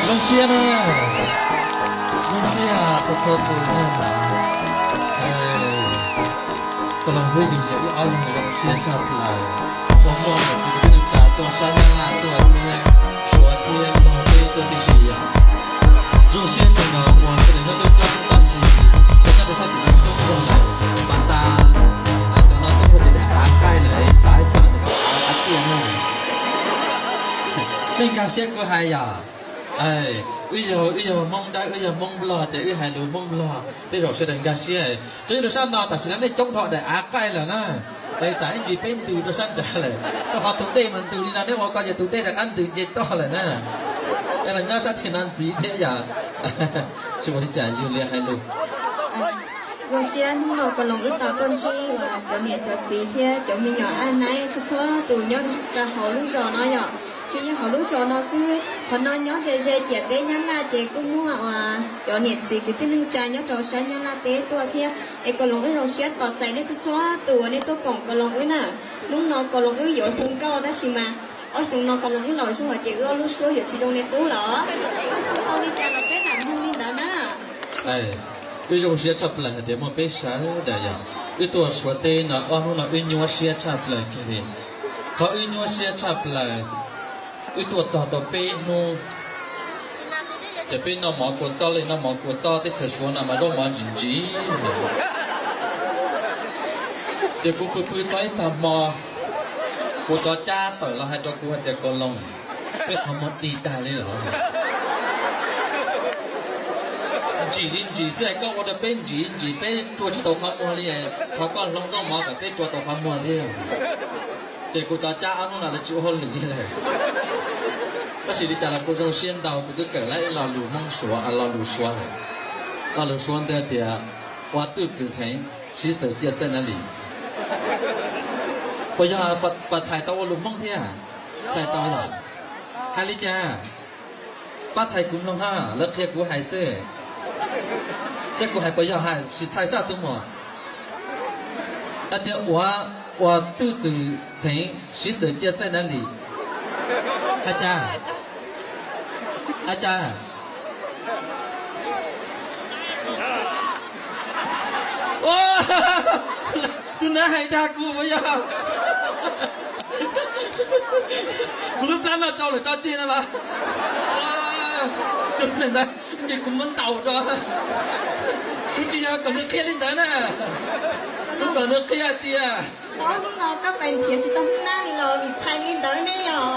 Zoo siab na, zoo siab txhua txhua tus na. Koj los ntxwb yus yog ib ob leeg zoo siab tshaj plaws. Ua muaj tus kwv tij neej tsa tuaj sab Nyab Laj tuaj thiab, Suav thiab Nplog thiab tuaj tib si yom. Zoo siab tus no ua sawv daws nyob coob coob tab sis cov nyob rau sab tim no coob zog lawm, mas tas cov no coob zog ces daim av qaij lawm, tas ib tsam ces daim av tiaj na. Nej nkag siab kuv hais yom. Wb yog, wb yog Hmoob Dawb, wb yog Hmoob Nplog ces wb hais lus Hmoob Nplog tej zaum sawv daws nkag siab. Tseem rau sab no tam sim no nej coob dhau daim av qaij lawm na. Es tsam ib ntsis peb ntws rau sab nrad lawm, rau qhov tus dej mas ntws li no, neb ua ko ces tus dej rov qab ntws nce toj lawm na. Es los nyob sab tim no ntxiv thiab yom. Tsis ua li cas, yus li hais lus. Zoo siab hnub no Koos Loos wb tau tuaj ntsib uas cov niam cov txiv thiab cov me nyuam aj naib txhua txhua tus nyob rau hauv lub zos no yom. Tsis yog hauv lub zos no xwb, qhov no nyob ze ze ciam teb Nyab Laj ces kuj muaj uas cov niam txiv kwv tij neej tsa nyob rau sab Nyab Laj teb tuaj thiab. Es Koos Loos wb zoo siab tos txais nej txhua txhua tus uas nej tuaj koom Koos Loos wb na. Hnub no Koos Loos wb yuav hu nkauj tab sis mas ob xyoo no Koos Loos wb laus zog ces wb ob lub suab yuav tsis zoo li qub los. Es koj xav tau li cas los peb lam mloog li ntawd na. Wb zoo siab tshaj plaws hais tias muaj peb sawv daws yom. Wb tuaj Suav teb no ob hnub no wb nyuaj siab tshaj plaws kiag li. Qhov wb nyuaj siab tshaj plaws, wb tuaj txog tau peb hnub, ces peb noj mov kua txob li, noj mov kua txob teb chaws Suav no mas zaub mov ntsim ntsim. Ces kuv pw pw txog ib tag hmo, kuv tsov cab tawm los hais rau kuv hais tias Koos Loos, peb qhov muag dig tag li lawm. Ntsim li ntsim xwb es koj ua rau peb ntsim ntsim, peb rua tsis tau qhov muag li, thov koj hloov zaub mov kom peb rua tau qhov muag thiab. Ces kuv tsov cab ob hnub no lawv tsis ua hauj lwm li lawm. Tab sis li cas los kuv zoo siab ntau, kuv twb kawm lawm ib lo lus Hmoob Suav, lo lus Suav lawm. Lo lus Suav ntawd tias, ua twj txwm theev, siv xwm cia txawj nav lis. Puas yog, puas txhais tau ua lus Hmoob thiab? Txhais tau yom. Hais li cas? Pab txhais kuv mloog ha, lawv qhia kuv hais xwb. Thiab kuv hais puas yog hais, sim txhais sab tus muam. Hais tias ua, ua twj txwm theev, siv xwm cia txawj nav lis. Hais cas? Hais cas? Tus nav hais dag kuv puas yog? Kuv lub plab no rau lawm tso tseg no los? Tus neeg ntawd ces kuv muab ntaus rau. Kuv tsis yog kom nws qhia li ntawd na. Kuv kom nws qhia tias, tau hnub no koj pais nrhiav tsis tau hnub nab li los vim txhais li ntawd ne yog.